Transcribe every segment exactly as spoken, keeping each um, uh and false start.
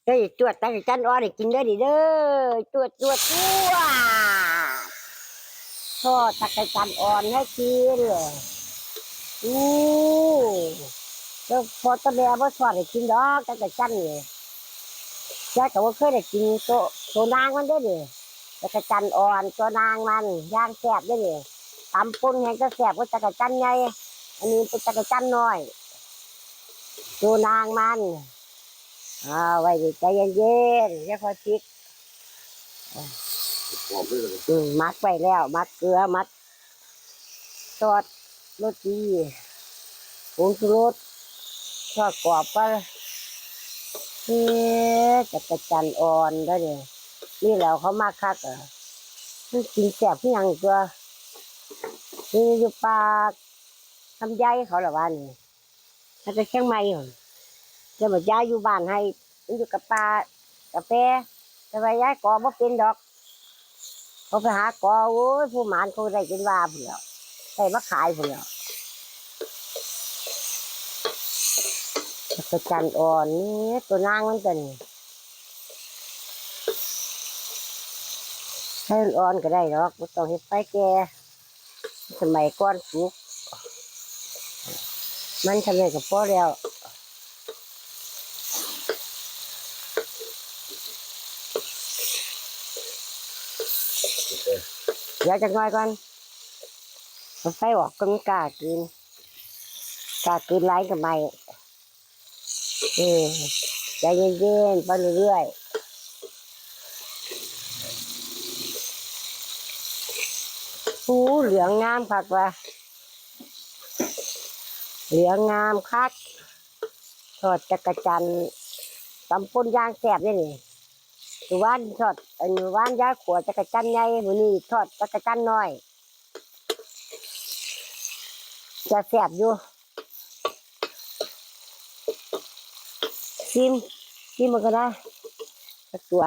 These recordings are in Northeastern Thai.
เฮ้ย จวดจักจั่นอ่อนให้กินเด้อนี่เด้อ จวด จวด จวด ทอดจักจั่นอ่อนให้กิน อู้ แล้วพ่อกับแม่บ่ทอดให้กินดอก จักจั่นนี่ ยายก็บ่เคยได้กินโต โตนางมันเด้อนี่ จักจั่นอ่อน ตัวนางมัน อย่างแซ่บเด้อนี่ ตำป่นแฮงจะแซ่บกว่าจักจั่นใหญ่ อันนี้เป็นจักจั่นน้อย ตัวนางมัน อ่า ไว้นี่ใจเย็นๆ อย่าค่อยพลิก หอมด้วยเลย อืม มัดไว้แล้ว มัดเกลือ มัดซอสโรตี ผงชูรส ทอดกรอบก็ เอ๊ะ จักจั่นอ่อนเด้อนี่ นี่แหละเขามักคักอะ มันกินแซ่บคือหยังตั๊ว นี่อยู่ป่าลำไยเขาละว่านี่ มาแต่เชียงใหม่หั่น แล้วบัดยายอยู่บ้านไฮ่ มันอยู่กับป่ากาแฟ แต่ว่ายายก่อบ่เป็นดอก เขาไปหาก่อ โอ้ย ผู้หมานเขาได้เป็นว่าพุ้นแหล้ว ได้มาขายพุ้นแหล้ว จักจั่นอ่อนนี่ ตัวนางมันตัวนี้ ให้อ่อนๆก็ได้ดอก บ่ต้องเฮ็ดไฟแก่ สมัยก่อนปลูก มันทำไมก็พอแล้ว เดี๋ยวจักหน่อยก่อน เอาไฟออกก่อน มันกล้ากิน กล้ากินหลายก็ไหม้ เออ ใจเย็นๆ ไปเรื่อยๆ อู้ เหลืองงามคักว่ะ เหลืองงามคัก ทอดจักจั่น ตำป่นอย่างแซ่บเลยนี่ มื้อวานทอด อันมื้อวานยายขั่วจักจั่นใหญ่ มื้อนี้ทอดจักจั่นน้อย จะแซ่บอยู่ ซิม ซิมมันก็ได้ สักตัว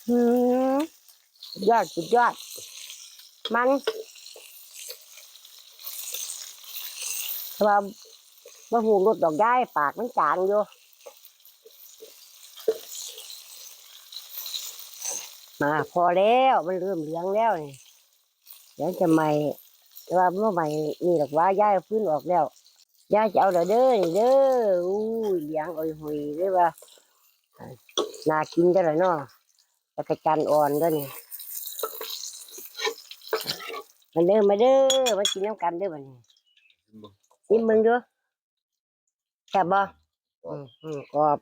อืม ยอด สุดยอด มัน แต่ว่าบ่ฮู้รสดอกยาย ปากมันจางอยู่ มา พอแล้ว มันเริ่มเหลืองแล้วนี่ เดี๋ยวจะไหม้ แต่ว่าบ่ไหม้นี่ดอกว่า ยายเอาฟืนออกแล้ว ยายจะเอาแล้วเด้อนี่เด้อ อู้ย เหลืองอ่อยหอยเลยว่า น่ากินจังเลยเนาะ จักจั่นอ่อนเด้อนี่ มาเด้อ มาเด้อ มากินน้ำกันเด้อบัดนี้ ซิมเบิ่งดู แซ่บบ่ อืม อืม กรอบ